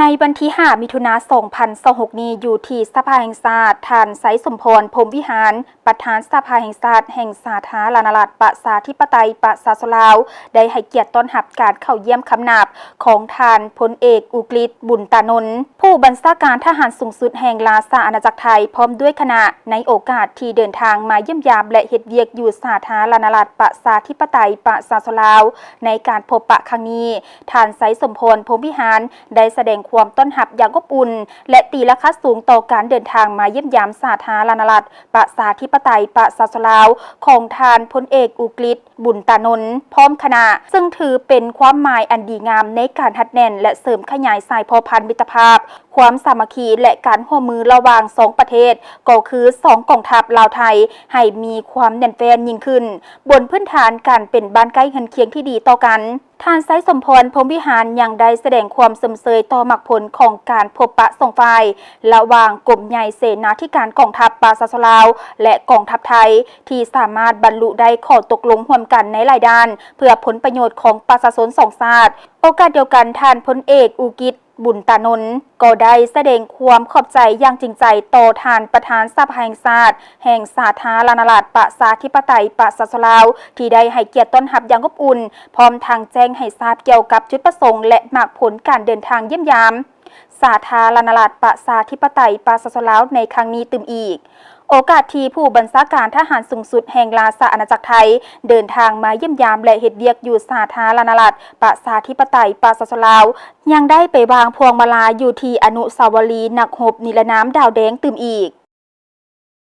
ໃນວັນທີຫ້າ ມິຖຸນາ ສອງພັນຊາວຫົກນີ້ ຢູ່ທີ່ສະພາແຫ່ງຊາດ, ທ່ານ ໄຊສົມພອນ ພົມວິຫານ ປະທານສະພາແຫ່ງຊາດແຫ່ງສາທາລະນະລັດ ປະຊາທິປະໄຕ ປະຊາຊົນລາວ ໄດ້ໃຫ້ກຽດຕ້ອນຮັບການເຂົ້າຢ້ຽມຄຳນັບຂອງທ່ານພົນເອກ ອຸກລິດ ບຸນຕານົນ ຜູ້ບັນຊາການທະຫານສູງສຸດແຫ່ງລາຊະອານາຈັກໄທ ພ້ອມດ້ວຍຄະນະ ໃນໂອກາດທີ່ເດີນທາງມາຢ້ຽມຢາມ ແລະ ເຮັດວຽກຢູ່ສາທາລະນະລັດ ປະຊາທິປະໄຕ ປະຊາຊົນລາວ. ໃນການພົບປະຄັ້ງນີ້, ທ່ານ ໄຊສົມພອນ ພົມວິຫານ ໄດ້ສະແດງຄວາມຕ້ອນຮັບຢ່າງອົບອຸ່ນ ແລະ ຕີລາຄາສູງຕໍ່ການເດີນທາງມາຢ້ຽມຢາມສາທາລະນະລັດ ປະຊາທິປະໄຕ ປະຊາຊົນລາວ ຂອງທ່ານພົນເອກ ອຸກລິດ ບຸນຕານົນ ພ້ອມຄະນະ, ເຊິ່ງຖືເປັນຄວາມໝາຍອັນດີງາມໃນການຮັດແໜ້ນ ແລະ ເສີມຂະຫຍາຍສາຍພົວພັນມິດຕະພາບ, ຄວາມສາມັກຄີ ແລະ ການຮ່ວມມືລະຫວ່າງສອງປະເທດ, ກໍຄືສອງກອງທັບລາວ-ໄທ, ໃຫ້ມີຄວາມແໜ້ນແຟ້ນຍິ່ງຂຶ້ນ, ບົນພື້ນຖານການເປັນບ້ານໃກ້ເຮືອນຄຽງທີ່ດີຕໍ່ກັນ. ທ່ານ ໄຊສົມພອນ ພົມວິຫານ ຍັງໄດ້ສະແດງຄວາມຊົມເຊີຍຕໍ່ໝາກຜົນຂອງການພົບປະສອງຝ່າຍ ລະຫວ່າງກົມໃຫຍ່ເສນາທິການກອງທັບປະຊາຊົນລາວ ແລະ ກອງທັບໄທ ທີ່ສາມາດບັນລຸໄດ້ຂໍ້ຕົກລົງຮ່ວມກັນໃນຫຼາຍດ້ານ ເພື່ອຜົນປະໂຫຍດຂອງປະຊາຊົນສອງຊາດ. ໂອກາດດຽວກັນ, ທ່ານພົນເອກ ອຸກິດ ບຸນຕານົນ ກໍໄດ້ສະແດງຄວາມຂອບໃຈຢ່າງຈິງໃຈຕໍ່ທ່ານປະທານສະພາແຫ່ງຊາດ ແຫ່ງສາທາລະນະລັດ ປະຊາທິປະໄຕ ປະຊາຊົນລາວ ທີ່ໄດ້ໃຫ້ກຽດຕ້ອນຮັບຢ່າງອົບອຸ່ນ, ພ້ອມທັງແຈ້ງໃຫ້ຊາບກ່ຽວກັບຈຸດປະສົງ ແລະ ໝາກຜົນການເດີນທາງຢ້ຽມຢາມສາທາລະນະລັດ ປະຊາທິປະໄຕ ປະຊາຊົນລາວ ໃນຄັ້ງນີ້ຕື່ມອີກ. ໂອກາດທີ່ຜູ້ບັນຊາການທະຫານສູງສຸດແຫ່ງລາຊະອານາຈັກໄທ ເດີນທາງມາຢ້ຽມຢາມ ແລະ ເຮັດວຽກຢູ່ສາທາລະນະລັດ ປະຊາທິປະໄຕ ປະຊາຊົນລາວ ຍັງໄດ້ໄປວາງພວງມາລາຢູ່ທີ່ອະນຸສາວະລີນັກຮົບນິລະນາມດາວແດງຕື່ມອີກ.